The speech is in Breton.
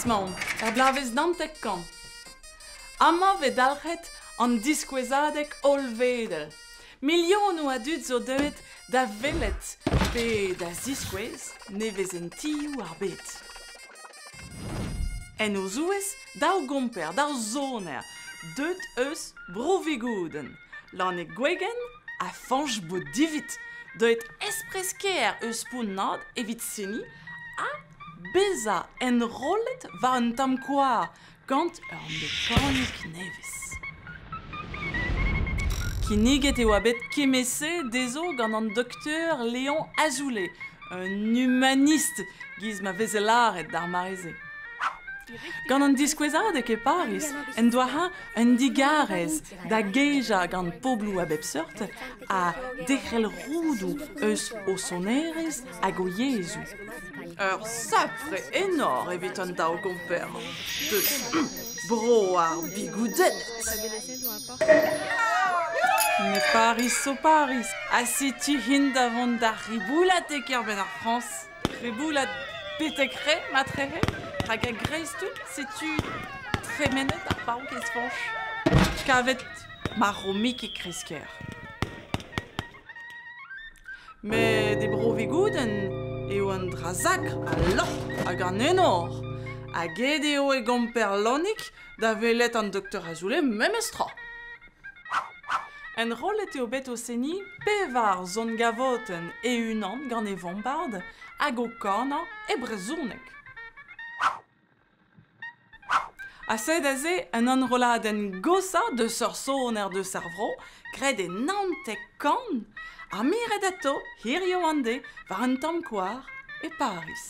Paris 'maomp, er bloavezh 99. Amañ 'vez dalc'het an diskouezadeg hollvedel. Milionoù a dud zo deuet da welet pe da ziskouez nevezentioù ar bed. En o zouez daou gomper, daou soner, deuet eus Bro-Vigoudenn, Lannig Gwegen ha Fañch Bodivit, deuet espres-kaer eus Pont-Nad evit seniñ ha bezañ enrollet war un tamm koar gant ur mekanik nevez. Kinniget e oa bet kement-se dezho gant an dokteur Léon Azoulay, un humanist 'giz ma veze lâret d'ar mare-se. Gant an diskouezadeg e Pariz en doa-eñ un digarez da gejañ gant pobloù a bep seurt ha derc'hel roudoù eus o sonerezh hag o yezhoù. Ur sapre enor evit an daou gomper deus bro ar Bigoudenned. Met Pariz zo Pariz, ha setu int da vont da riboulat e kêr-benn ar Frañs. Riboulat betek re, matrehe, rak a-greiz-tout setu tremenet ar paourkaezh Fañch. Kavet marv-mik e kreiz-kêr. Met e Bro-Vigoudenn eo an dra sakr al lorc'h hag an enor. Hag aet eo e gomper Lannig da welet an doktor Azoulay memes tra. Enrollet eo bet o seniñ pevar zon gavotenn e-unan gant e vombard hag o kanañ e brezhoneg. Ha sed aze un enrolladenn goshañ deus ur soner deus ar vro graet e 99 ha miret atao hiziv an deiz war un tamm koar e Pariz.